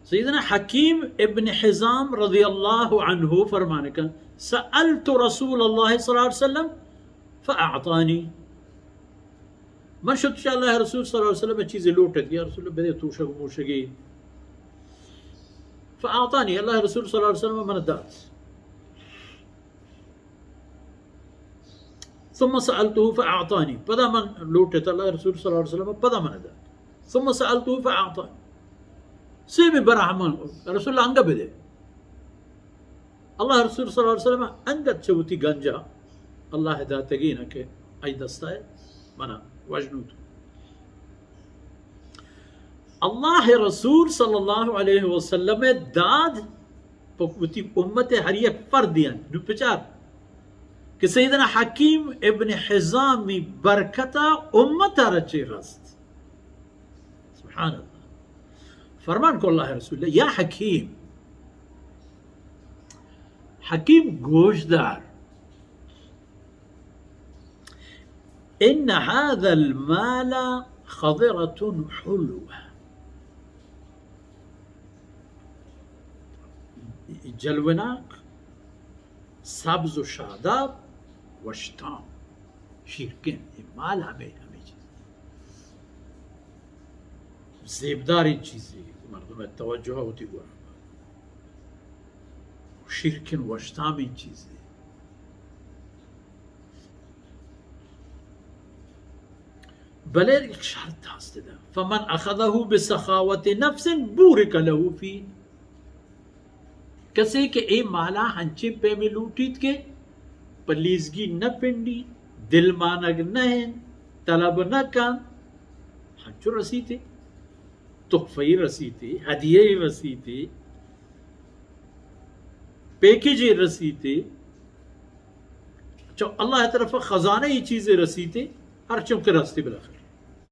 سیدنا حکیم ابن حزام رضی اللہ عنہ فرمان کن، سألت رسول اللہ صلی اللہ علیہ وسلم فأعطانی۔ من شت چہ اللہ رسول صلی اللہ علیہ وسلم چیزے لوٹت، یا رسول اللہ، بدے توشگ موشگے۔ فأعطانی، اللہ رسول صلی اللہ علیہ وسلم من دات۔ ثم سألته فأعطانی، پدا من لوٹت اللہ رسول صلی اللہ علیہ وسلم، پدا من دات۔ ثم سألته فأعطانی، سے میں براہ من رسول اللہ انگا بدے۔ اللہ رسول صلی اللہ علیہ وسلم انگت چہ وتی گنجا اللہ داتگین کہ ای دستا ہے منا وجنوت۔ اللہ رسول صلی اللہ علیہ وسلم داد پہ وتی امت ہر یک فردیان۔ نو پچار کہ سیدنا حکیم ابن حزامی برکتا امت رچے رست۔ سبحان اللہ۔ فرمان کو اللہ رسول، یا حکیم، حکیم گوشدار، ان هذا المال خضرة حلوة، جلوناک، سبز و شاداب، وشتام، شیرکن، اے مال ہمے، ہمے چیز۔ زیبداریں چیزے، مردم توجہ وتی گورا۔ شیرکن وشتامیں چیزے۔ بلے یک شرط ہست دا، فمن اخذه بسخاوة نفس بورک له فيه۔ کسے کہ اے مالا ہنچیں پیمے لوٹیت کہ پہ لیزگی نہ پنڈی، دلمانگ نہ انت، طلب نہ کنت، ہنچو رسیتے، تحفہ ای رسیتے، ہدیہ ای رسیتے، پیکج ای رسیتے، چو اللہ طرف خزانہ ای چیزے رسیتے، ہر چون کہ رستے بالاخر۔